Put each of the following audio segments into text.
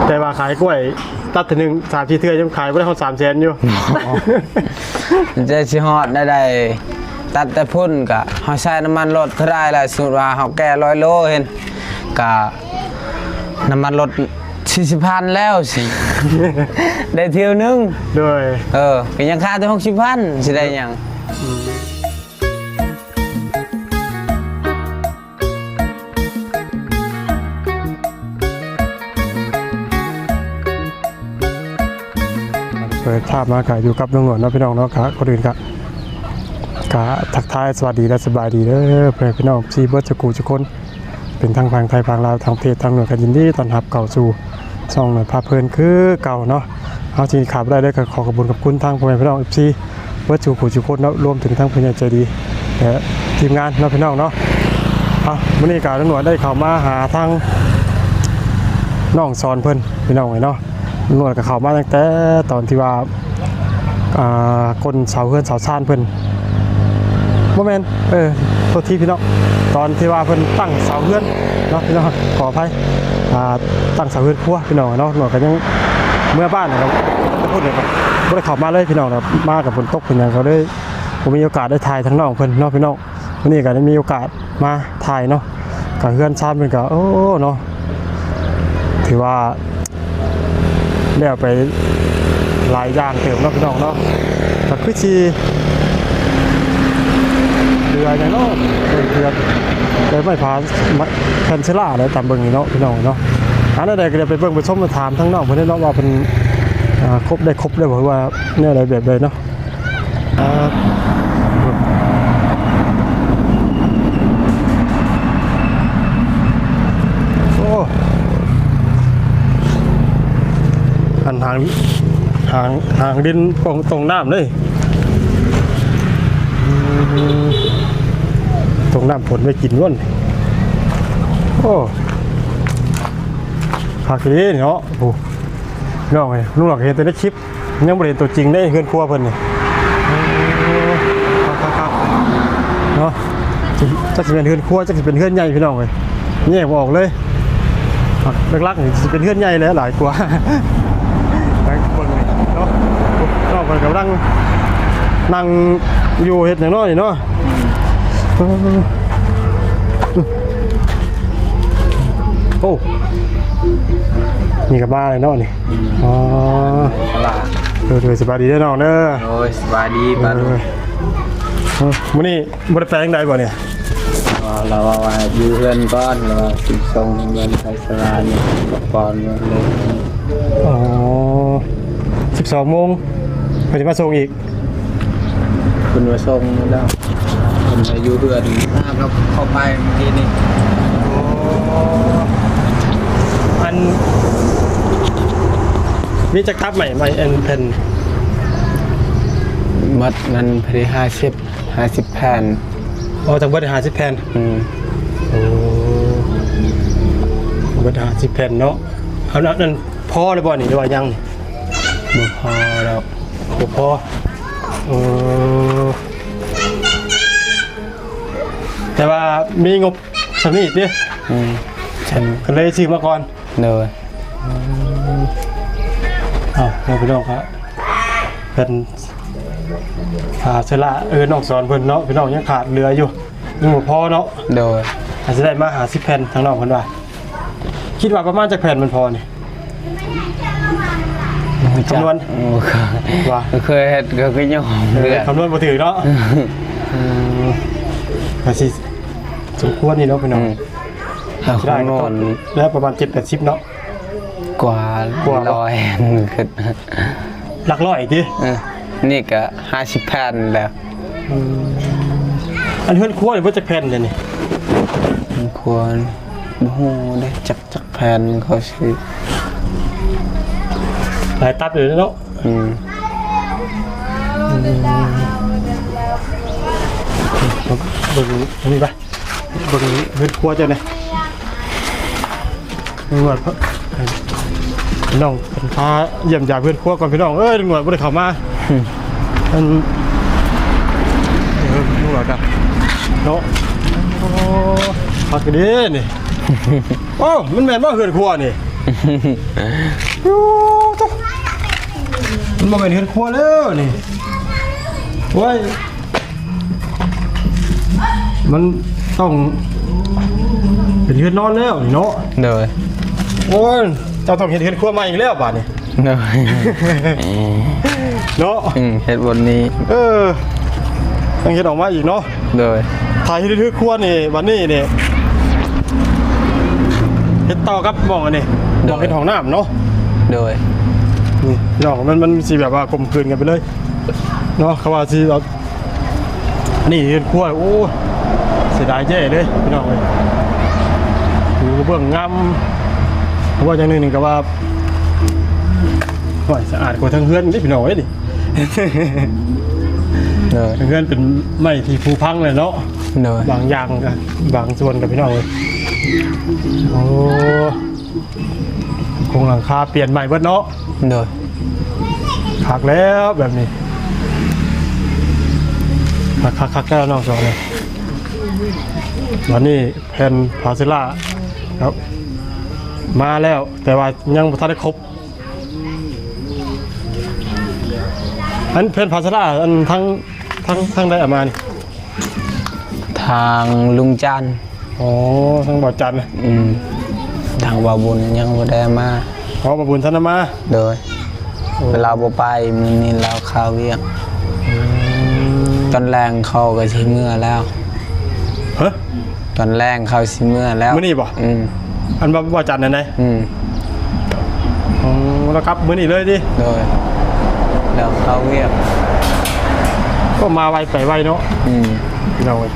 ແຕ່ວ່າຂາຍກ້ວຍຕັດເທື່ອໜຶ່ງສາມສີ່ເທື່ອ ຍັງຂາຍບໍ່ໄດ້ຮອດສາມແສນຢູ່. ຈະຊິຮອດໄດ້ໃດ? ຕັດແຕ່ພຸ້ນກະເຮົາໃຊ້ນ້ຳມັນລົດເທົ່າໃດລະ? ສົມມຸດວ່າເຮົາແກ່ຮ້ອຍໂລເຫັນ ກະນ້ຳມັນລົດສີ່ສິບພັນແລ້ວ ຊິໄດ້ທ່ຽວໜຶ່ງ. ໂດຍ ເອີ ກະຍັງຄາແຕ່ຫົກສິບພັນ ຊິໄດ້ຫຍັງ? ອືມ ເປີດພາບມາກະຢູ່ກັບລຸງໜວດເນາະ ພີ່ນ້ອງເນາະ. ກະກ່ອນອື່ນກະ ກະທັກທາຍສະຫວັດດີ ແລະ ສະບາຍດີເດີ ພໍ່ແມ່ພີ່ນ້ອງ ເອັຟຊີ ເບິດສູ່ຜູ້ສູ່ຄົນ ເປັນທັງຝັ່ງໄທ ຝັ່ງລາວ ຕ່າງປະເທດ ທັງໜວດ ກະຍິນດີຕ້ອນຮັບເຂົ້າສູ່ຊ່ອງໜວດພາເພີນຄືເກົ່າເນາະ. ເຮົາຊິຂາດບໍ່ໄດ້ເລີຍ ກະຂໍຂອບຄຸນຂອບຄຸນທາງພໍ່ແມ່ພີ່ນ້ອງ ເອັຟຊີ ເບິດສູ່ຜູ້ສູ່ຄົນເນາະ ລວມເຖິງທັງຜູ້ໃຫຍ່ໃຈດີ ແລະ ທີມງານເນາະ ພີ່ນ້ອງເນາະ. ເອົາ ມື້ນີ້ກະລຸງໜວດໄດ້ເຂົ້າມາຫາທາງນ້ອງສອນເພິ່ນ ພີ່ນ້ອງເອີຍເນາະ. ລຸງໜວດກະເຂົ້າມາຕັ້ງແຕ່ຕອນທີ່ວ່າ ອ່າ ກົ້ນເສົາເຮືອນເສົາຊານເພິ່ນ ບໍ່ແມ່ນ ເອີ ໂທດທີພີ່ນ້ອງ ຕອນທີ່ວ່າເພິ່ນຕັ້ງເສົາເຮືອນເນາະ ພີ່ນ້ອງ ຂໍອະໄພ ອ່າ ຕັ້ງເສົາເຮືອນຄົວ ພີ່ນ້ອງເນາະ. ໜວດກະຍັງເມືອບ້ານ ແລ້ວກະພຸ້ນ ແລ້ວກະບໍ່ໄດ້ເຂົ້າມາເລີຍ ພີ່ນ້ອງເນາະ. ມາກະຝົນຕົກເປັນຫຍັງ ກະເລີຍບໍ່ມີໂອກາດໄດ້ຖ່າຍທາງນ້ອງເພິ່ນເນາະ ພີ່ນ້ອງ. ມື້ນີ້ກະໄດ້ມີໂອກາດມາຖ່າຍເນາະ ກະເຮືອນຊານເພິ່ນກະ ໂອ້ ເນາະ ຖືວ່າແລ້ວໄປຫຼາຍຢ່າງເຕີບເນາະ ພີ່ນ້ອງເນາະ. ກະຄືຊິເຫຼືອຫຍັງເນາະ ເຫຼືອໄມ້ ໄມ້ຜາ ແຜ່ນເຊລາແຫຼະ ຕາມເບິ່ງນີ້ເນາະ ພີ່ນ້ອງເນາະ. ອັນໃດກະດຽວໄປເບິ່ງໄປຊົມໄປຖາມທາງນ້ອງເພິ່ນເນາະ ວ່າເພິ່ນ ອ່າ ຄົບ ໄດ້ຄົບແລ້ວບໍ່ ຫຼືວ່າແນວໃດແບບໃດເນາະ. ອ່າ ໂອ້ ອັນຫາງ ຫາງ ຫາງດິນ ຕົງ ຕົງນ້ຳເລີຍ ອືມ ຕົງນ້ຳຝົນໄວ້ກິນລ້ວນ. ໂອ້ ຄັກອີ່ຫຼີເນາະ. ໂອ້ ພີ່ນ້ອງເອີຍ ລຸງຫຼອກເຫັນແຕ່ໃນຄລິບ ຍັງບໍ່ໄດ້ເຫັນຕົວຈິງເດ້ ເຮືອນຄົວເພິ່ນນີ້. ເອີ ຄັກໆໆ ເນາະ. ຈັກຊິແມ່ນເຮືອນຄົວ ຈັກຊິເປັນເຮືອນໃຫຍ່ ພີ່ນ້ອງເອີຍ ແຍກບໍ່ອອກເລີຍ. ຫຼັກໆນີ້ຊິເປັນເຮືອນໃຫຍ່ແຫຼະ ຫຼາຍກວ່າ. ໄປເບິ່ງເນາະ ນ້ອງເພິ່ນກຳລັງນັ່ງຢູ່ເຮັດຫຍັງເນາະນີ້ເນາະ. ໂອ້ ນີ້ກະມາແລ້ວເນາະນີ້. ອໍ ສະບາຍດີເດີນ້ອງເດີ. ໂອ້ຍ ສະບາຍດີປ້າລຸງ. ເອີ ມື້ນີ້ບໍ່ໄດ້ໄປທາງໃດບໍ່ນີ້? ອໍ ລາວວ່າຢູ່ເຮືອນກ່ອນ ລາວວ່າຊິສົ່ງເງິນໄປສະຫຼານກ່ອນເລີຍ. ອໍ ສິບສອງໂມງເພິ່ນຊິມາສົ່ງອີກ. ເພິ່ນມາສົ່ງແລ້ວ ເພິ່ນມາຢູ່ເຮືອນ ມາກັບເຂົ້າໄປມື້ກີ້ນີ້. ໂອ້ ອັນ ມີຈັກຕັບໄມ້ ໄມ້ອັນແຜ່ນ? ໝົດນັ້ນພໍດີຫ້າສິບ ຫ້າສິບແຜ່ນ. ອໍ ທັງເບິດຫ້າສິບແຜ່ນ. ອືມ ໂອ້ ເບິດຫ້າສິບແຜ່ນເນາະ. ອັນນັ້ນພໍແລ້ວບໍ່ນີ້ ຫຼືວ່າຍັງ? ບໍ່ພໍດອກ. ບໍ່ພໍ ເອີ ແຕ່ວ່າມີງົບສ່ຳນີ້ຕິ? ອືມ ກະເລີຍຊື້ມາກ່ອນ. ໂດຍ ເອົາ ພີ່ນ້ອງ ເພິ່ນຫາເສຍລະ ເອີ ນ້ອງສອນເພິ່ນເນາະ ພີ່ນ້ອງ ຍັງຂາດເຫຼືອຢູ່ ຍັງບໍ່ພໍເນາະ. ໂດຍ ອາດຊິໄດ້ມາຫ້າສິບແຜ່ນ ທາງນ້ອງເພິ່ນວ່າ. ຄິດວ່າປະມານຈັກແຜ່ນມັນພໍນີ້? ຄຳນວນ ບໍ່ຮູ້ຈັກ ບໍ່ເຄີຍ ວ່າ ບໍ່ເຄີຍເຮັດ ກະຄືຍອມ ເອີ ເລືອກ ຄຳນວນບໍ່ຖືກເນາະ. ເອີ ກະຊິສົມຄວນຢູ່ເນາະ ພີ່ນ້ອງ. ອືມ ຖ້າຄຳນວນແລ້ວປະມານເຈັດແປດສິບເນາະ ກວ່າ ກວ່າ ຮ້ອຍ ມັນຄື ຫຼັກຮ້ອຍຕິ? ເອີ ນີ້ກະຫ້າສິບແຜ່ນແລ້ວ. ອືມ ອັນເຮືອນຄົວນີ້ເບິດຈັກແຜ່ນແລ້ວນີ້? ເຮືອນຄົວ ບໍ່ຮູ້ເດ້ ຈັກ ຈັກແຜ່ນເຂົາຊິ ຫຼາຍຕັບຢູ່ເນາະ. ອືມ ອືມ ເບິ່ງ ເບິ່ງອັນນີ້ປະ ເບິ່ງເຮືອນຄົວເຈົ້າແດ່. ລຸງໜວດ ນ້ອງເພິ່ນພາຢ້ຽມຢາມເຮືອນຄົວກ່ອນ ພີ່ນ້ອງເອີຍ. ລຸງໜວດບໍ່ໄດ້ເຂົ້າມາ ອືມ ອັນ ເອີ ລຸງໜວດກະເນາະ. ໂອ້ ຄັກເດ້ນີ້. ໂອ້ ມັນແມ່ນບໍ່ເຮືອນຄົວນີ້? ໂອ້ໂຕ ມັນບໍ່ແມ່ນເຮືອນຄົວແລ້ວນີ້ ໂອ້ຍ ມັນຕ້ອງເປັນເຮືອນນອນແລ້ວນີ້ເນາະ. ໂດຍ. ໂອ້ຍ ເຈົ້າຕ້ອງເຮັດເຮືອນຄົວໃໝ່ອີກແລ້ວບາດນີ້. ໂດຍ. ເນາະ ອືມ ເຮັດບ່ອນນີ້ ເອີ ຕ້ອງເຮັດອອກມາອີກເນາະ. ໂດຍ. ຖ້າເຮັດເຮືອນຄົວນີ້ ບັດນີ້ນີ້ ເຮັດຕໍ່ກັບໝ່ອງອັນນີ້ ໂດຍ ໝ່ອງເຮັດຫ້ອງນ້ຳເນາະ. ໂດຍ. ນີ້ພີ່ນ້ອງ ມັນ ມັນຊິແບບວ່າກົມກືນກັນໄປເລີຍເນາະ ເຂົາວ່າຊິເອົາ ອັນນີ້ເຮືອນຄົວ ໂອ້ ເສຍດາຍແທ້ເລີຍພີ່ນ້ອງເອີຍ. ຢູ່ເບື້ອງງາມ ເວົ້າຢ່າງໜຶ່ງນີ້ກໍວ່າ ໂອ້ຍ ສະອາດກວ່າທາງເຮືອນເດ້ພີ່ນ້ອງເອີຍນີ້. ໂດຍ. ເຮືອນເປັນໄມ້ທີ່ຜຸພັງແຫຼະເນາະ. ໂດຍ. ບາງຢ່າງກໍ ບາງສ່ວນກໍພີ່ນ້ອງເອີຍ ໂອ້ ໂຄງຫຼັງຄາປ່ຽນໃໝ່ເບິດເນາະ. ໂດຍ. ຄັກແລ້ວແບບນີ້ ຄັກໆໆແລ້ວນ້ອງສອງນີ້. ບັດນີ້ແຜ່ນພາເຊລາ ເອົາ ມາແລ້ວ ແຕ່ວ່າຍັງບໍ່ທັນໄດ້ຄົບ. ອັນແຜ່ນພາເຊລາ ອັນທາງ ທາງ ທາງໃດເອົາມານີ້? ທາງລຸງຈັນ. ອໍ ທາງບ່າວຈັນ. ອືມ ທາງບ່າວບຸນຍັງບໍ່ໄດ້ມາ. ອໍ ບ່າວບຸນທັນໄດ້ມາ. ໂດຍ. ໂອ້ ລາວບໍ່ໄປ ມື້ນີ້ລາວຄາວຽກ. ອືມ ຕອນແລງເຂົາກໍຊິເມືອແລ້ວ. ຮະ? ຕອນແລງເຂົາຊິເມືອແລ້ວ. ມື້ນີ້ບໍ່? ອືມ ອັນວ່າ ວ່າຈັນນັ້ນໃດ? ອືມ ອໍ ລາວກັບມື້ນີ້ເລີຍຕິ? ໂດຍ ແລ້ວເຂົ້າວຽກ. ກໍມາໄວໄປໄວເນາະ. ອືມ ພີ່ນ້ອງເອີຍ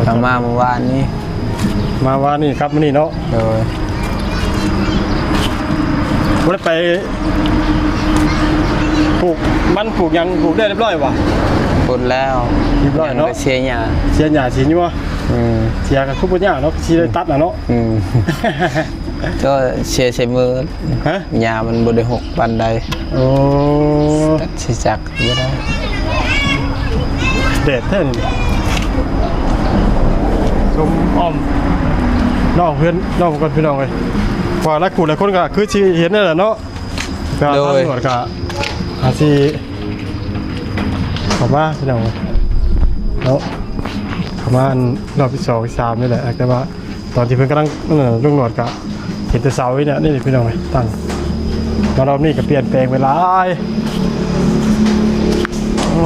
ເຂົາມາມື້ວານນີ້ ມາວານນີ້ກັບມື້ນີ້ເນາະ. ໂດຍ. ບໍ່ໄດ້ໄປປູກມັນ ປູກຫຍັງ ປູກໄດ້ຮຽບຮ້ອຍບໍ່? ປູກແລ້ວ ຮຽບຮ້ອຍເນາະ. ຍັງໄປເສຍຫຍ້າ ເສຍຫຍ້າເສຍຍົວ. ອືມ ເສຍກໍຄືບໍ່ຍາກເນາະ ຊິໄດ້ຕັດນະເນາະ. ອືມ ກໍເສຍໃສ່ມື. ຮະ? ຫຍ້າມັນບໍ່ໄດ້ຫົກປານໃດ. ໂອ້ ຕັດຊິຈັກບໍ່ໄດ້. ແດດແທ້ນີ້ ຊົມອ້ອມນອກເຮືອນນ້ອງກ່ອນ ພີ່ນ້ອງເອີຍ. ວ່າຫຼາຍຜູ້ຫຼາຍຄົນກໍຄືຊິເຫັນນັ້ນແຫຼະເນາະ. ກໍ ໂດຍ ຕຳຫຼວດກໍອາດຊິເຂົ້າມາ ພີ່ນ້ອງເນາະ ເຂົ້າມາອັນຮອບທີສອງທີສາມນີ້ແຫຼະ ແຕ່ວ່າຕອນທີ່ເພິ່ນກຳລັງ ເອີ ລຸງໜວດກໍເຫັນແຕ່ເສົານີ້ແຫຼະ. ນີ້ພີ່ນ້ອງເອີຍ ຕັ້ງມາຮອບນີ້ກໍປ່ຽນແປງໄປຫຼາຍ. ໂອ້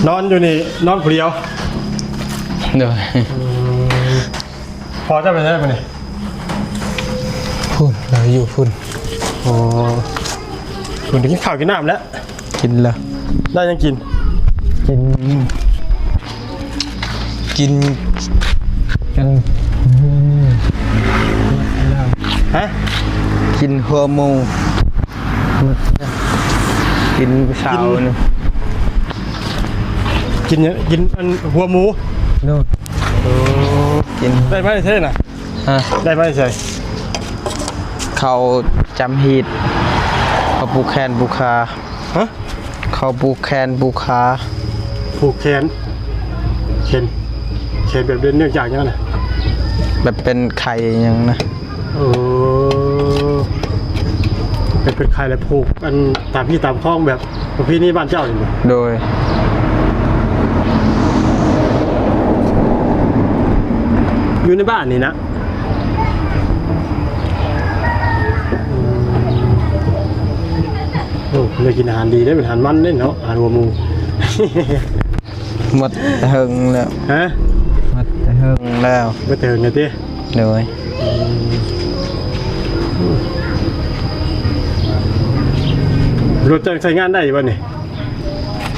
ນອນຢູ່ນີ້ ນອນຜູ້ດຽວ. ໂດຍ. ອືມ ພໍ່ເຈົ້າໄປໃສມື້ນີ້? ພຸ້ນ ລາວຢູ່ພຸ້ນ. ອໍ ພຸ້ນໄດ້ກິນເຂົ້າກິນນ້ຳແລ້ວ? ກິນແລ້ວ. ໄດ້ຫຍັງກິນ? ກິນ ກິນ ກັນ ຮະ? ກິນຫົວໝູ. ກິນເຊົ້ານີ້ ກິນຫຍັງ? ກິນອັນຫົວໝູ. ໂດຍ. ໂອ້ ກິນ ໄດ້ມາແຕ່ໃສນະ? ຮະ? ໄດ້ມາແຕ່ໃສ? ເຂົາຈຳຮີດ ເຂົາຜູກແຂນຜູກຂາ. ຮະ? ເຂົາຜູກແຂນຜູກຂາ. ຜູກແຂນ ແຂນ ແຂນແບບເນື່ອງຈາກຫຍັງນະ? ແບບເປັນໄຂ້ຫຍັງນະ. ເອີ ເປັນ ເປັນໄຂ້ແລ້ວຜູກ ອັນ ຕາມທີ່ຕາມຄອງແບບປະເພນີບ້ານເຈົ້ານີ້ບໍ? ໂດຍ. ຢູ່ໃນບ້ານນີ້ນະ? ອືມ ໂອ້ ໄດ້ກິນອາຫານດີເດ້ ເປັນອາຫານມັນເດ້ເນາະ ອາຫານຫົວໝູ. ໝົດແຕ່ເຫິງແລ້ວ. ຮະ? ໝົດແຕ່ເຫິງແລ້ວ. ໝົດແຕ່ເຫິງແລ້ວຕິ? ໂດຍ. ອືມ ລົດເຈົ້າໃຊ້ງານໄດ້ຢູ່ບໍ່ນີ້?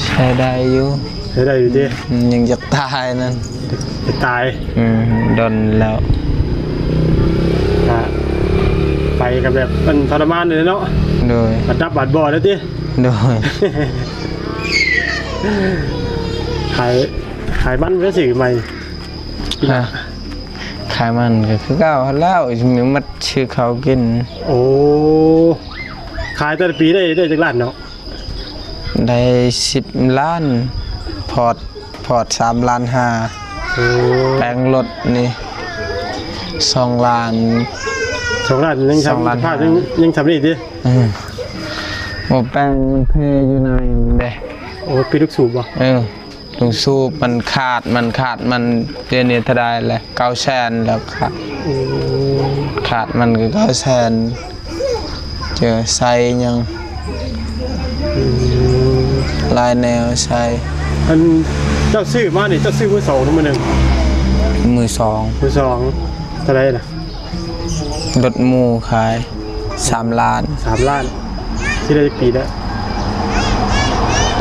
ໃຊ້ໄດ້ຢູ່. ໃຊ້ໄດ້ຢູ່ຕິ? ອືມ ຍັງຢາກຕາຍນັ້ນ. ຈະຕາຍ. ອືມ ດົນແລ້ວ. ກະໄປກໍແບບມັນທໍລະມານເລີຍເນາະ. ໂດຍ. ບັດດັບບັດບໍ່ແລ້ວຕິ? ໂດຍ. ຂາຍ ຂາຍມັນໄປຊື້ໃໝ່. ຮະ? ຂາຍມັນກໍຄືເກົ່າຫັ້ນແລ້ວ ຊິມາຊື້ເຂົ້າກິນ. ໂອ້ ຂາຍແຕ່ລະປີໄດ້ ໄດ້ຈັກລ້ານເນາະ? ໄດ້ສິບລ້ານ ພອດ ພອດສາມລ້ານຫ້າ. ໂອ້ ແປງລົດນີ້ ສອງລ້ານ ສອງລ້ານ ຍັງ ສອງລ້ານ ທຳ ຍັງ ຍັງທຳນີ້ຕິ? ອືມ ບໍ່ແປ້ງມັນເພຢູ່ໃນນັ້ນເດ້. ໂອ້ ປິດລູກສູບບໍ່? ເອີ ລູກສູບມັນຂາດ ມັນຂາດ ມັນ ດຽວນີ້ເທົ່າໃດແຫຼະ? ເກົ້າແສນແລ້ວຂາດ. ໂອ້ ຂາດມັນກໍເກົ້າແສນ ເຈີໃສ່ຫຍັງ ອືມ ຫຼາຍແນວໃສ່. ອັນເຈົ້າຊື້ມານີ້ ເຈົ້າຊື້ມືສອງຫຼືມືໜຶ່ງ? ມືສອງ. ມືສອງ ເທົ່າໃດລະ? ລົດໝູ່ຂາຍສາມລ້ານ. ສາມລ້ານ ຊິໄດ້ຈັກປີແລ້ວ?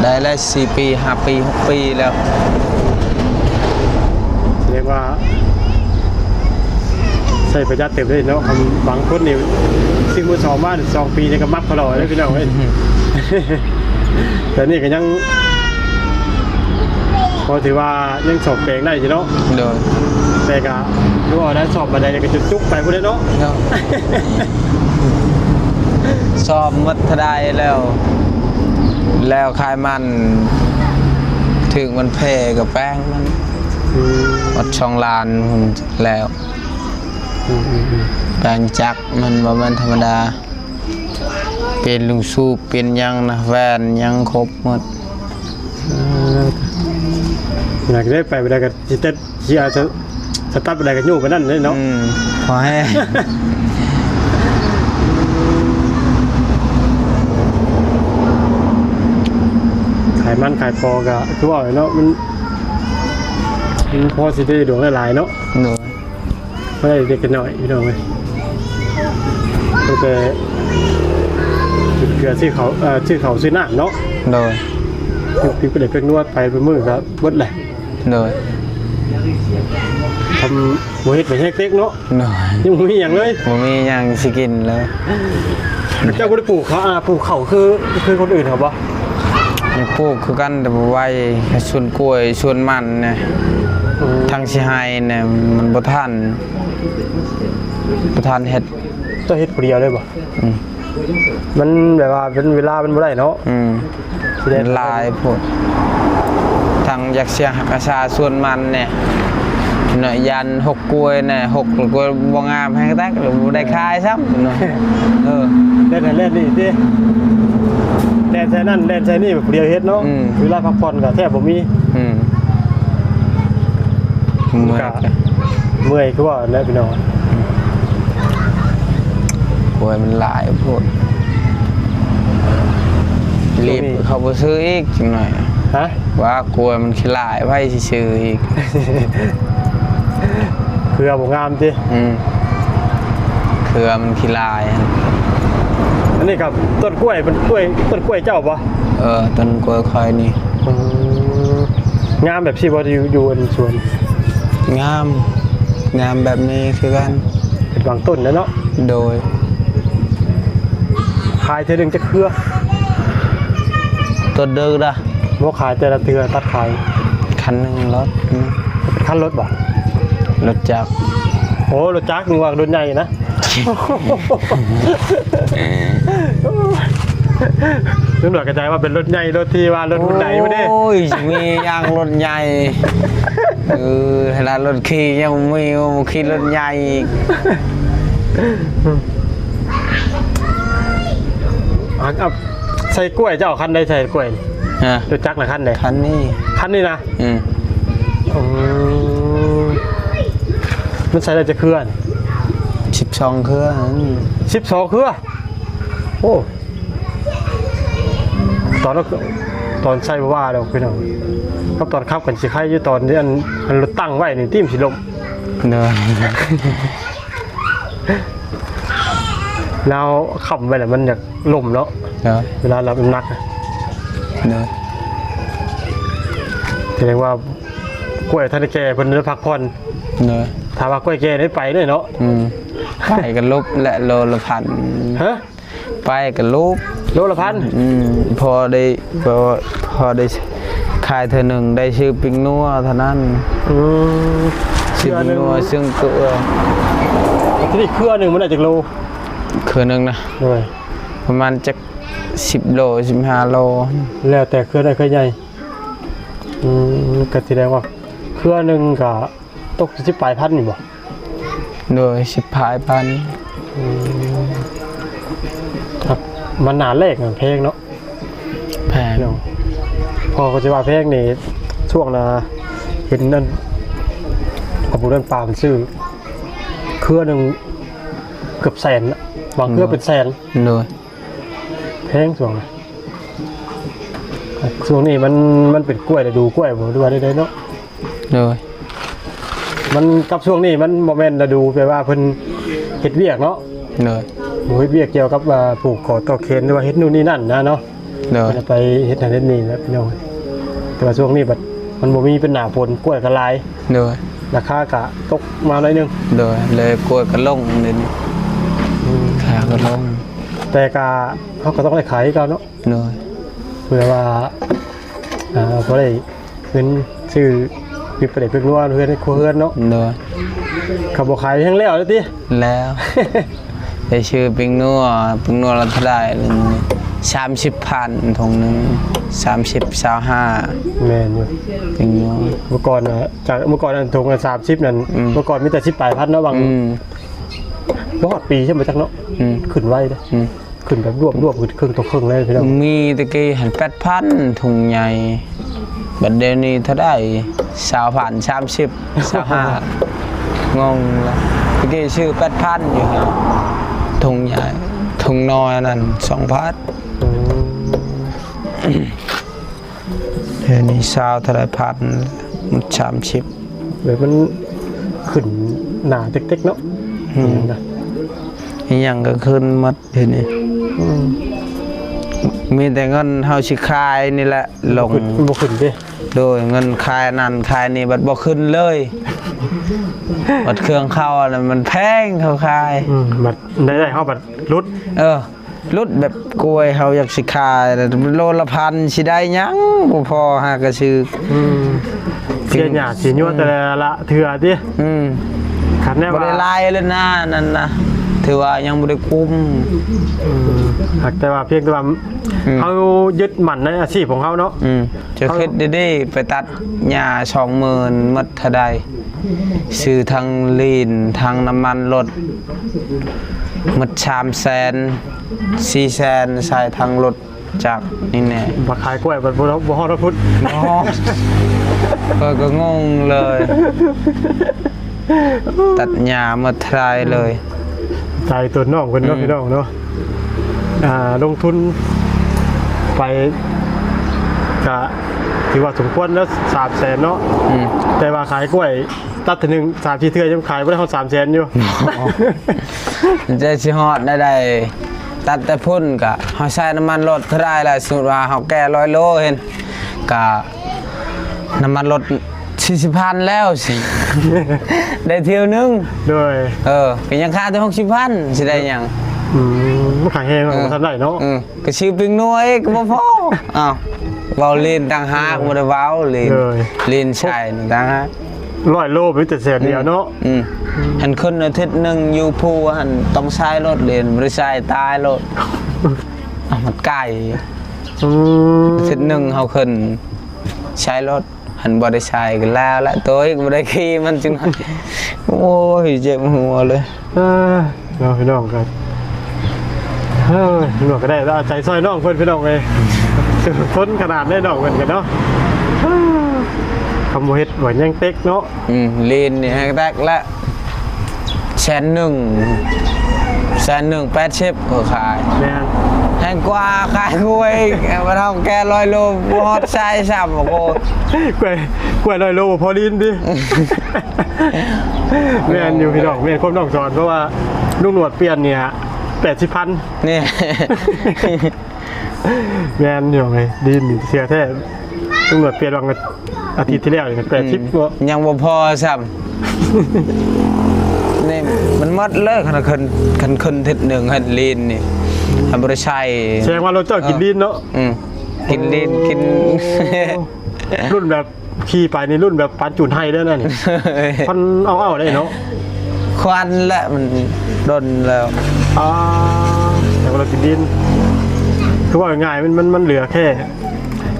ໄດ້ແລ້ວສີ່ປີ ຫ້າປີ ຫົກປີແລ້ວ. ສະແດງວ່າໃຊ້ປະຢັດເຕີບເລີຍເນາະ. ຄັນບາງຄົນນີ້ຊື້ມືສອງມາສອງປີນີ້ກໍມັກເຂົາເລີຍພີ່ນ້ອງເອີຍ. ແຕ່ນີ້ກໍຍັງ ກໍຖືວ່າຍັງສ້ອມແປງໄດ້ຢູ່ເນາະ. ໂດຍ. ແຕ່ກໍຄືວ່າໄດ້ສ້ອມປານໃດກໍຈຸກໆໄປພຸ້ນແຫຼະເນາະ. ໂດຍ. ສ້ອມໝົດເທົ່າໃດແລ້ວ ແລ້ວຂາຍມັນ ຖືກມັນເພກໍແປ້ງມັນ. ອືມ. ໝົດສອງລ້ານພຸ້ນແລ້ວ. ອືມໆໆ. ແປ້ງຈັກມັນບໍ່ແມ່ນທຳມະດາ. ປ່ຽນລູກສູບ ປ່ຽນຫຍັງນະ ແວ່ນຫຍັງຄົບໝົດ. ເອີ ຢາກໄດ້ໄປບໍ່ໄດ້ກໍຊິຕັດ ຊິເອົາສະ ສະຕັດບໍ່ໄດ້ກໍໂຍກໄປນັ້ນເດ້ເນາະ. ອືມ ພໍແຮງ. ຂາຍມັນຂາຍພໍກໍຄືວ່າເນາະ ມັນ ມັນພໍຊິໄດ້ດວງຫຼາຍໆເນາະ. ໂດຍ. ບໍ່ໄດ້ເລັກນ້ອຍພີ່ນ້ອງເອີຍ ຕັ້ງແຕ່ເກືອ ຊື້ເຂົ້າ ເອີ ຊື້ເຂົ້າຊື້ນ້ຳເນາະ. ໂດຍ. ກິນໄປເລັກນ້ອຍໄປເບິດມື້ກໍເບິດແຫຼະ. ໂດຍ. ທຳ ບໍ່ເຮັດໄປແຮກເຕັກເນາະ. ໂດຍ. ຍັງບໍ່ມີຫຍັງເລີຍ ບໍ່ມີຫຍັງຊິກິນເລີຍ. ເຈົ້າບໍ່ໄດ້ປູກເຂົ້າ ອາ ປູກເຂົ້າຄື ຄືຄົນອື່ນເຂົາບໍ່? ຍັງປູກຄືກັນແຕ່ບໍ່ໄວ. ສວນກ້ວຍ ສວນມັນນະ ອືມ ທັງຊິໄຮ່ນະ ມັນບໍ່ທັນ ບໍ່ທັນເຮັດ. ເຈົ້າເຮັດຜູ້ດຽວເລີຍບໍ່? ອືມ ມັນແບບວ່າເປັນເວລາມັນບໍ່ໄດ້ເນາະ. ອືມ ມັນຫຼາຍໂພດ ທັງຢາກສຽງຮັກສາສວນມັນແດ່ ເນາະ ຢ້ານຫົກກ້ວຍແດ່ ຫົກແລ້ວກໍບໍ່ງາມແຮງແທ້ ບໍ່ໄດ້ຂາຍຊ້ຳເນາະ. ເອີ ແລ່ນຫັ້ນແລ່ນນີ້ຕິ ແລ່ນໃສ່ນັ້ນແລ່ນໃສ່ນີ້ ແບບຜູ້ດຽວເຮັດເນາະ. ອືມ ເວລາພັກຜ່ອນກໍແທບບໍ່ມີ. ອືມ ເມື່ອຍ ເມື່ອຍຄືວ່າແຫຼະພີ່ນ້ອງ. ໂອ້ຍ ມັນຫຼາຍໂພດ ລີບເຂົາບໍ່ຊື້ອີກຈັກໜ້ອຍ. ຮະ? ວ່າກ້ວຍມັນຂີ້ຫຼາຍ ໃຜຊິຊື້ອີກ? ເຄືອບໍ່ງາມຕິ? ອືມ ເຄືອມັນຂີ້ຫຼາຍ. ອັນນີ້ກໍຕົ້ນກ້ວຍ ເປັນກ້ວຍ ຕົ້ນກ້ວຍເຈົ້າບໍ່? ເອີ ຕົ້ນກ້ວຍຂ້ອຍນີ້. ອືມ ງາມແບບຊີ້ບໍ່? ຢູ່ ຢູ່ອັນສວນ ງາມ ງາມແບບນີ້ຄືກັນ ເປັນບາງຕົ້ນແຫຼະເນາະ. ໂດຍ. ຂາຍເທື່ອໜຶ່ງຈັກເຄືອ? ຕົ້ນເດີນະ ບໍ່ຂາຍແຕ່ລະເທື່ອ ຕັດຂາຍຄັນໜຶ່ງລົດ. ເປັນຄັນລົດບໍ່? ລົດຈັກ. ໂອ້ ລົດຈັກ ນຶກວ່າລົດໃຫຍ່ນະ. ຕຳຫຼວດກະຈາຍວ່າເປັນລົດໃຫຍ່ ລົດທີ່ວ່າລົດຮຸ່ນໃດພຸ້ນເດ້. ໂອ້ຍ ມີຢ່າງລົດໃຫຍ່ ເອີ ຂະໜາດລົດຂີ່ຍັງບໍ່ມີ ບໍ່ຂີ່ລົດໃຫຍ່ອີກ. ອັນ ອັນ ໃສ່ກ້ວຍ ເຈົ້າເອົາຄັນໃດໃສ່ກ້ວຍ? ຮະ? ລົດຈັກນະຄັນໃດ? ຄັນນີ້ ຄັນນີ້ນະ? ອືມ. ອືມ ມັນໃສ່ໄດ້ຈັກເຄືອ? ສິບສອງເຄືອ. ສິບສອງເຄືອ? ໂອ້ ຕອນ ຕອນໃສ່ບໍ່ວ່າດອກພີ່ນ້ອງ ກັບຕອນຂັບກັນຊິໄຄຢູ່ ຕອນທີ່ອັນ ອັນລົດຕັ້ງໄວ້ນີ້ຕິ ມັນຊິລົ້ມ. ໂດຍ. ແລ້ວຄ້ຳໄວ້ແລ້ວມັນຢາກລົ້ມເນາະ. ໂດຍ. ເວລາຮັບນ້ຳໜັກ. ໂດຍ. ສະແດງວ່າກ້ວຍທັນໄດ້ແກ່ ເພິ່ນໄດ້ພັກຜ່ອນ. ໂດຍ. ຖ້າວ່າກ້ວຍແກ່ໄດ້ໄປເລີຍເນາະ. ອືມ ໄປກໍລົບແຫຼະ ໂລລະພັນ. ຮະ? ໄປກໍໂລບ ໂລລະພັນ. ອືມ ພໍໄດ້ ພໍ ພໍໄດ້ຂາຍເທື່ອໜຶ່ງ ໄດ້ຊື້ປີ້ງນົວເທົ່ານັ້ນ. ອືມ ຊື້ປີ້ງນົວ ເທື່ອໜຶ່ງ ຊື້ເກືອ. ທີນີ້ເຄືອໜຶ່ງມັນໄດ້ຈັກໂລ? ເຄືອໜຶ່ງນະ? ໂດຍ. ປະມານຈັກສິບໂລ ສິບຫ້າໂລ. ແລ້ວແຕ່ເຄືອນ້ອຍເຄືອໃຫຍ່. ອືມ ກໍສະແດງວ່າເຄືອໜຶ່ງກໍຕົກສິບປາຍພັນນີ້ບໍ່? ໂດຍ ສິບປາຍພັນ. ອືມ ຄັບ ມັນໜ້າແລກນະແພງເນາະ. ແພງເນາະ ພໍກໍຊິວ່າແພງນີ້ ຊ່ວງນະ ເຫັນນັ້ນ ຂອງຜູ້ນັ້ນປາມຊື້ ເຄືອໜຶ່ງເກືອບແສນນະ ບາງເຄືອເປັນແສນ. ໂດຍ ແພງຊ່ວງນະ ຊ່ວງນີ້ມັນ ມັນເປັນກ້ວຍ ລະດູກ້ວຍບໍ່ ຫຼືວ່າໃດໆເນາະ. ໂດຍ ມັນກັບຊ່ວງນີ້ມັນບໍ່ແມ່ນລະດູ ແບບວ່າເພິ່ນເຮັດວຽກເນາະ. ໂດຍ ບໍ່ເຮັດວຽກກ່ຽວກັບວ່າຜູກຂໍຕໍ່ແຂນ ຫຼືວ່າເຮັດໂນ່ນນີ້ນັ້ນນະເນາະ. ໂດຍ ເພິ່ນໄປເຮັດນັ້ນເຮັດນີ້ແຫຼະພີ່ນ້ອງ. ແຕ່ວ່າຊ່ວງນີ້ບັດມັນບໍ່ມີ ເປັນໜ້າຝົນ ກ້ວຍກໍຫຼາຍ. ໂດຍ ລາຄາກະຕົກມາໜ້ອຍໜຶ່ງ. ໂດຍ ແລ້ວກ້ວຍກໍລົງເດນີ້. ອືມ ຂາຍກໍລົງ ແຕ່ກະເຮົາກໍຕ້ອງໄດ້ຂາຍຄືເກົ່າເນາະ. ໂດຍ ເພື່ອວ່າ ອ່າ ພໍໄດ້ເງິນຊື້ປິງປາແດກແປ້ງນົວເຮືອນໃນຄົວເຮືອນເນາະ. ໂດຍ ຄັນບໍ່ຂາຍແຮງແລ້ວເດ້ຕິ. ແລ້ວ ໄດ້ຊື້ແປ້ງນົວ ແປ້ງນົວລະເທົ່າໃດ ສາມສິບພັນ ຖົງໜຶ່ງ ສາມສິບ ຊາວຫ້າ. ແມ່ນຢູ່ ແປ້ງນົວ ເມື່ອກ່ອນນະ ຈາກເມື່ອກ່ອນນັ້ນຖົງລະສາມສິບນັ້ນ ອືມ ເມື່ອກ່ອນມີແຕ່ສິບປາຍພັນເນາະ. ບາງ ອືມ ບໍ່ຮອດປີໃຊ່ບໍ່ຈັກເນາະ. ອືມ ຂຶ້ນໄວເດ້. ອືມ ຂຶ້ນແບບລວບໆ ຂຶ້ນເຄິ່ງຕໍ່ເຄິ່ງເລີຍພີ່ນ້ອງ. ມີແຕ່ກີ້ຫັ້ນແປດພັນ ຖົງໃຫຍ່ ບັດດຽວນີ້ເທົ່າໃດ ຊາວພັນ ສາມສິບ ຊາວຫ້າ ງົງລະ. ແຕ່ກີ້ຊື້ແປດພັນຢູ່ຫັ້ນ ຖົງໃຫຍ່ ຖົງນ້ອຍອັນນັ້ນ ສອງພັນ. ອືມ ດຽວນີ້ຊາວເທົ່າໃດພັນ ມັນສາມສິບ ແບບມັນຂຶ້ນໜ້າເຕັກໆເນາະ. ອືມ ອີຫຍັງກໍຂຶ້ນໝົດດຽວນີ້. ອືມ ມີແຕ່ເງິນເຮົາຊິຂາຍນີ້ແຫຼະລົງ ບໍ່ຂຶ້ນ ບໍ່ຂຶ້ນເດ້. ໂດຍ ເງິນຂາຍນັ້ນຂາຍນີ້ບັດບໍ່ຂຶ້ນເລີຍ ບັດເຄື່ອງເຂົ້າອັນນັ້ນມັນແພງ ເຂົາຂາຍ. ອືມ ບັດໄດ້ ໄດ້ເຮົາບັດຫຼຸດ. ເອີ ຫຼຸດແບບກ້ວຍເຮົາຢາກຊິຂາຍໂລລະພັນ ຊິໄດ້ຫຍັງ ບໍ່ພໍຫາກະຊື້. ອືມ ເສຍຫຍ້າເສຍຍົວແຕ່ລະເທື່ອຕິ. ອືມ ຄັນແນ່ວ່າບໍ່ໄດ້ຫຼາຍເລີຍນະ ນັ້ນນະ ຖືວ່າຍັງບໍ່ໄດ້ກຸ້ມ. ອືມ ຫາກແຕ່ວ່າພຽງແຕ່ວ່າ ອືມ ເຮົາຍຶດໝັ້ນໃນອາຊີບຂອງເຮົາເນາະ. ອືມ ຈະຄິດດີໆ ໄປຕັດຫຍ້າສອງໝື່ນໝົດເທົ່າໃດ? ຊື້ທັງລີນ ທັງນ້ຳມັນລົດ ໝົດສາມແສນ ສີ່ແສນ ໃສ່ທັງລົດຈັກນີ້ແນ່. ມາຂາຍກ້ວຍບັດບໍ່ ບໍ່ຮອດພຸ້ນ. ບໍ່ຮອດ ຂ້ອຍກໍງົງເລີຍ ຕັດຫຍ້າໝົດທາຍເລີຍ. ໃຈຕົວນ້ອງເພິ່ນເນາະ ອືມ ພີ່ນ້ອງເນາະ. ອ່າ ລົງທຶນໄປກະຖືວ່າສົມຄວນແລ້ວ ສາມແສນເນາະ. ອືມ ແຕ່ວ່າຂາຍກ້ວຍ ຕັດເທື່ອໜຶ່ງສາມສີ່ເທື່ອ ຍັງຂາຍບໍ່ໄດ້ຮອດສາມແສນຢູ່. ໃຈຊິຮອດໄດ້ໃດ ຕັດແຕ່ພຸ້ນກະເຮົາໃຊ້ນ້ຳມັນລົດເທົ່າໃດລະ? ສົມມຸດວ່າເຮົາແກ່ຮ້ອຍໂລເຫັນ ກະນ້ຳມັນລົດສີ່ສິບພັນແລ້ວ ໄດ້ທ່ຽວໜຶ່ງ. ໂດຍ ເອີ ກໍຍັງຄາແຕ່ຫົກສິບພັນ ຊິໄດ້ຫຍັງ? ອືມ ມັນຂາຍແຮງ ເອີ ບໍ່ທັນໄດ້ເນາະ. ອືມ ກໍຊື້ເປັນໜ່ວຍກໍບໍ່ພໍ. ອ້າວ ເວົ້າຫຼິ້ນຕ່າງຫາກ ອືມ ບໍ່ໄດ້ເວົ້າຫຼິ້ນ. ໂດຍ ຫຼິ້ນໃສ່ຕ່າງຫາກ. ຮ້ອຍໂລມີແຕ່ແສນດຽວເນາະ. ອືມ ອືມ ຫັ້ນຂຶ້ນອາທິດໜຶ່ງຢູ່ພູຫັ້ນ ຕ້ອງໃຊ້ລົດເລີຍ ບໍ່ໄດ້ໃຊ້ຕາຍໂລດ. ອ້າວ ມັນໄກ. ອືມ ອາທິດໜຶ່ງເຮົາຂຶ້ນໃຊ້ລົດ ຫັ້ນບໍ່ໄດ້ໃຊ້ກໍແລ້ວແຫຼະ ໂຕອີກບໍ່ໄດ້ຂີ່ມັນຈັ່ງ. ໂອ້ຍ ເຈັບຫົວເລີຍ. ເອີ ເນາະ ພີ່ນ້ອງກໍ ເອີ ພີ່ນ້ອງກໍໄດ້ເອົາໃຈຊ່ອຍນ້ອງເພິ່ນ ພີ່ນ້ອງເອີຍ. ທົນຂະໜາດໃດນ້ອງເພິ່ນກໍເນາະ. ເອີ ຄຳບໍ່ເຮັດວ່າຍັງເຕັກເນາະ. ອືມ ລີນນີ້ແຮງແຕກແລ້ວ ແສນໜຶ່ງ ແສນໜຶ່ງແປດສິບກໍຂາຍ. ແມ່ນ ແພງກວ່າຂາຍກ້ວຍ ເຮົາແກ່ຮ້ອຍໂລບໍ່ຮອດໃຊ້ຊ້ຳ. ໂອ້ໂຫ ກ້ວຍ ກ້ວຍຮ້ອຍໂລບໍ່ພໍລີນຕິ. ແມ່ນຢູ່ພີ່ນ້ອງ ແມ່ນຄວາມນ້ອງສອນ ເພາະວ່າລຸງໜວດປ່ຽນນີ້ແປດສິບພັນນີ້. ແມ່ນຢູ່ເລີຍ ດີນເຊື່ອແທ້ ຕຳຫຼວດປ່ຽນຫວ່າງອາທິດທີ່ແລ້ວນີ້ແປດສິບ ອືມ ບໍ່ ຍັງບໍ່ພໍຊ້ຳ. ນີ້ມັນໝົດເລີຍ ຄັນ ຄັນ ຄັນຂຶ້ນທິດໜຶ່ງຫັ້ນລີນນີ້ ຖ້າບໍ່ໄດ້ໃຊ້ ແສດງວ່າລົດເຈົ້າກິນລີນເນາະ. ອືມ ກິນລີນ ໂອ້ ກິນ ລຸ້ນແບບ ຂີ່ໄປນີ້ລຸ້ນແບບປານຈູນໄຮ່ເດ້ນັ້ນ ຄວັນເອົາໆໄດ້ເນາະ. ຄວັນແຫຼະ ມັນດົນແລ້ວ. ອ່າ ແຕ່ວ່າເຮົາກິນດິນ ຄືວ່າງ່າຍໆ ມັນ ມັນ ມັນເຫຼືອແຄ່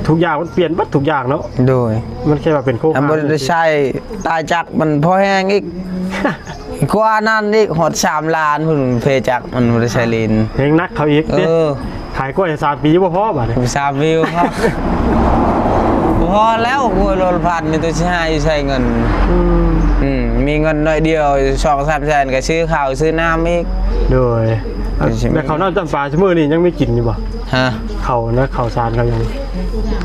ທຸກຢ່າງມັນປ່ຽນເບິດທຸກຢ່າງເນາະ. ໂດຍ ມັນແຄ່ວ່າເປັນໂຄງ ອັນບໍ່ໄດ້ໃຊ້ຕາຈັກມັນພໍແຮງອີກ. ກວ່ານັ້ນອີກ ຮອດສາມລ້ານພຸ້ນ ເພຈັກມັນບໍ່ໄດ້ໃຊ້ຫຼິ້ນ ແຮງໜັກເຂົາອີກ ເອີ ຕິ ຂາຍກ້ວຍສາມປີບໍ່ພໍບາດນີ້ ສາມປີບໍ່ພໍ ບໍ່ພໍແລ້ວ ໂອ້ຍ ລົດພັນ ມີແຕ່ຊິຫາຢູ່ໃສເງິນ ອືມ ອືມ ມີເງິນໜ້ອຍດຽວ ສອງສາມແສນ ກໍຊື້ເຂົ້າຊື້ນ້ຳອີກ ໂດຍ ແລ້ວເຂົ້ານ້ຳຈຳປາຊຸມື້ນີ້ຍັງມີກິນຢູ່ບໍ່? ຮະ? ເຂົ້ານະ ເຂົ້າສານເຂົາຍັງ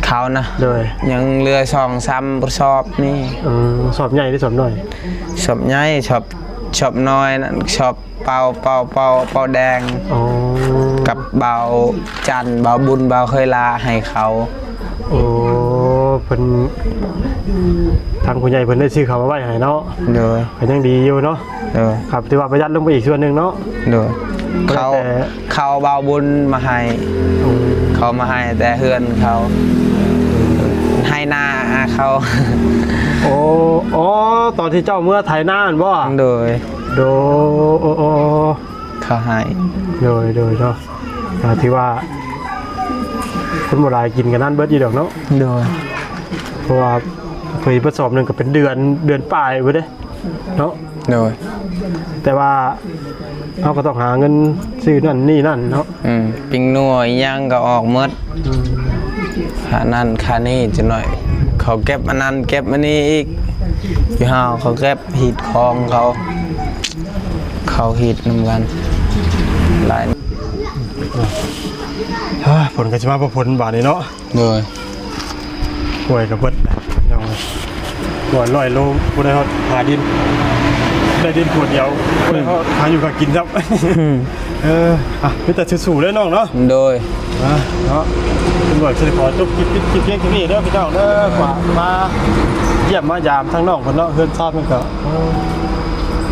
ເຂົ້ານະ ໂດຍ ຍັງເຫຼືອສອງສາມກະສອບນີ້ ອືມ ສອບໃຫຍ່ຫຼືສອບນ້ອຍ? ສອບໃຫຍ່ ສອບ ສອບນ້ອຍນັ້ນ ສອບເປົາ ເປົາ ເປົາ ເປົາແດງ ອໍ ກັບບ່າວຈັນ ບ່າວບຸນ ບ່າວເຄີຍລາໃຫ້ເຂົາ ໂອ້ ເພິ່ນ ທາງຜູ້ໃຫຍ່ເພິ່ນໄດ້ຊື້ເຂົ້າມາໄວ້ໃຫ້ເນາະ ໂດຍ ກໍຍັງດີຢູ່ເນາະ ໂດຍ ກໍຖືວ່າປະຢັດລົງໄປອີກສ່ວນໜຶ່ງເນາະ ໂດຍ ເຂົາ ເຂົ້າບ່າວບຸນມາໃຫ້ ອືມ ເຂົາມາໃຫ້ແຕ່ເຮືອນເຂົາ ໃຫ້ນາເຂົາ ໂອ້ ອໍ ຕອນທີ່ເຈົ້າເມືອໄຖນາຫັ້ນບໍ່? ໂດຍ ໂດຍ ໂອ້ ເຂົາໃຫ້ ໂດຍ ໂດຍເນາະ ກໍຖືວ່າຄົນບໍ່ຫຼາຍກິນກັນນັ້ນເບິດຢູ່ດອກເນາະ ໂດຍ ເພາະວ່າເຄີຍເບິດສອບໜຶ່ງກໍເປັນເດືອນ ເດືອນປາຍພຸ້ນເດ້ ເນາະ ໂດຍ ແຕ່ວ່າເຮົາກໍຕ້ອງຫາເງິນຊື້ນັ້ນນີ້ນັ້ນເນາະ ອືມ ປີ້ງນົວອີ່ຫຍັງກໍອອກໝົດ ອືມ ຄ່ານັ້ນຄ່ານີ້ຈັກໜ້ອຍ ເຂົາເກັບອັນນັ້ນເກັບອັນນີ້ອີກ ຢູ່ເຮົາເຂົາເກັບຮີດຂອງເຂົາ ເຂົາຮີດນຳກັນຫຼາຍ ອ່າ ຝົນກໍຊິມາບໍ່ຝົນບາດນີ້ເນາະ ໂດຍ ກ້ວຍກໍເບິດແລ້ວພີ່ນ້ອງເອີຍ ກ້ວຍຮ້ອຍໂລບໍ່ໄດ້ຮອດຫາດິນ ໄດ້ດິນຖ້ວຍດຽວ ບໍ່ໄດ້ຮອດຫາຢູ່ຫາກິນຊ້ຳ ອືມ ເອີ ອ່ະ ມີແຕ່ສູ້ໆເດີນ້ອງເນາະ ໂດຍ ອ່ະ ເນາະ ຕຳຫຼວດຊິຂໍຈົບຄລິບ ຄລິບພຽງເທົ່ານີ້ເດີພີ່ນ້ອງເດີ ຝາກມາຢ້ຽມມາຢາມທາງນ້ອງເພິ່ນເນາະ ເຮືອນຊານເພິ່ນກໍ ເອີ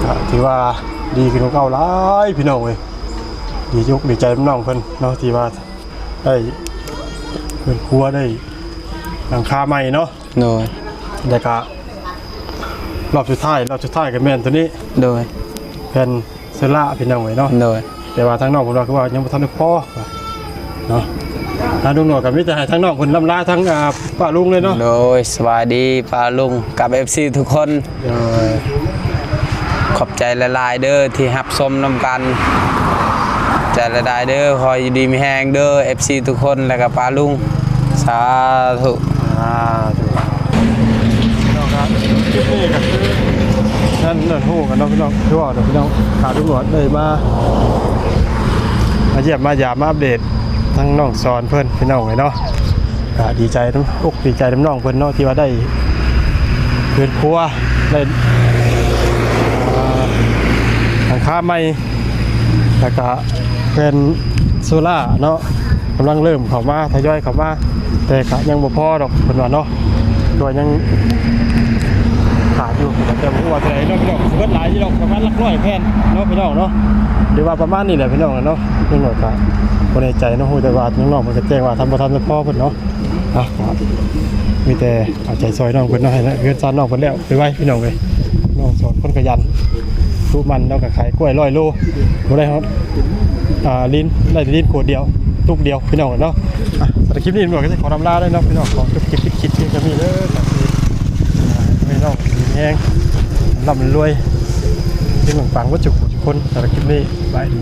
ກໍຖືວ່າດີຂຶ້ນກວ່າເກົ່າຫຼາຍພີ່ນ້ອງເອີຍ ດີອົກດີໃຈນຳນ້ອງເພິ່ນເນາະ ທີ່ວ່າ ໄດ້ເຮືອນຄົວ ໄດ້ຫຼັງຄາໃໝ່ເນາະ ໂດຍ ແລ້ວກະຮອບສຸດທ້າຍ ຮອບສຸດທ້າຍກໍແມ່ນໂຕນີ້ ໂດຍ ແຜ່ນໂຊລ່າພີ່ນ້ອງເອີຍເນາະ ໂດຍ ແຕ່ວ່າທາງນ້ອງເພິ່ນວ່າຄືວ່າຍັງບໍ່ທັນໄດ້ພໍເນາະ ທາງລຸງໜວດກໍມີແຕ່ໃຫ້ທາງນ້ອງເພິ່ນລ່ຳລາທາງ ອ່າ ປ້າລຸງເລີຍເນາະ ໂດຍ ສະບາຍດີປ້າລຸງກັບເອັຟຊີທຸກຄົນ ໂດຍ ຂອບໃຈຫຼາຍໆເດີທີ່ຮັບຊົມນຳກັນ ໃຈຫຼາຍໆເດີ ຂໍຢູ່ດີມີແຮງເດີ ເອັຟຊີທຸກຄົນ ແລ້ວກໍປ້າລຸງ ສາທຸ ສາທຸ ພີ່ນ້ອງຄັບ ຄລິບນີ້ກໍຄືນັ້ນ ນັ້ນຮູ້ກັນເນາະພີ່ນ້ອງ ຄືວ່າເນາະພີ່ນ້ອງ ພາຕຳຫຼວດໄດ້ມາ ມາຢ້ຽມມາຢາມ ມາອັບເດດ ທາງນ້ອງສອນເພິ່ນພີ່ນ້ອງເອີຍເນາະ ກໍດີໃຈນຳ ອົກດີໃຈນຳນ້ອງເພິ່ນເນາະ ທີ່ວ່າໄດ້ເຮືອນຄົວ ໄດ້ ອ່າ ຫຼັງຄາໃໝ່ ແລ້ວກະແຜ່ນໂຊລ່າເນາະ ກຳລັງເລີ່ມເຂົ້າມາ ທະຍອຍເຂົ້າມາ ແຕ່ກະຍັງບໍ່ພໍດອກເພິ່ນວ່າເນາະ ກໍຍັງຂາດຢູ່ ແຕ່ບໍ່ຮູ້ວ່າເທົ່າໃດເນາະພີ່ນ້ອງ ຊິເບິດຫຼາຍຢູ່ດອກ ປະມານຫຼັກຮ້ອຍແຜ່ນເນາະພີ່ນ້ອງເນາະ ຫຼືວ່າປະມານນີ້ແຫຼະພີ່ນ້ອງເນາະ ຍັງໜ້ອຍກະບໍ່ແນ່ໃຈເນາະ ຮູ້ແຕ່ວ່າທາງນ້ອງເພິ່ນກໍແຈ້ງວ່າທັນບໍ່ທັນພໍເພິ່ນເນາະ ອ່ະ ມີແຕ່ເອົາໃຈຊ່ອຍນ້ອງເພິ່ນເນາະ ໃຫ້ເຮືອນຊານນ້ອງເພິ່ນແລ້ວໄວໆ ພີ່ນ້ອງເອີຍ ນ້ອງສອນຄົນຂະຫຍັນ ດຸໝັ່ນ ລາວກໍຂາຍກ້ວຍຮ້ອຍໂລ ບໍ່ໄດ້ຮອດ ອ່າ ດິນ ໄດ້ແຕ່ດິນຂວດດຽວ ຕຸກດຽວ ພີ່ນ້ອງເນາະ ອ່ະ ສຳລັບຄລິບນີ້ ຕຳຫຼວດກໍຊິຂໍລຳລາເລີຍເນາະ ພີ່ນ້ອງ ຂໍຈົບຄລິບ ປິດຄລິບພຽງເທົ່ານີ້ເດີ ກໍຄື ອ່າ ໃຫ້ນ້ອງມີແຮງ ລ່ຳລວຍ ເຮັງປັງໆ ເບິດທຸກຜູ້ທຸກຄົນ ສຳລັບຄລິບນີ້ ສະບາຍດີ.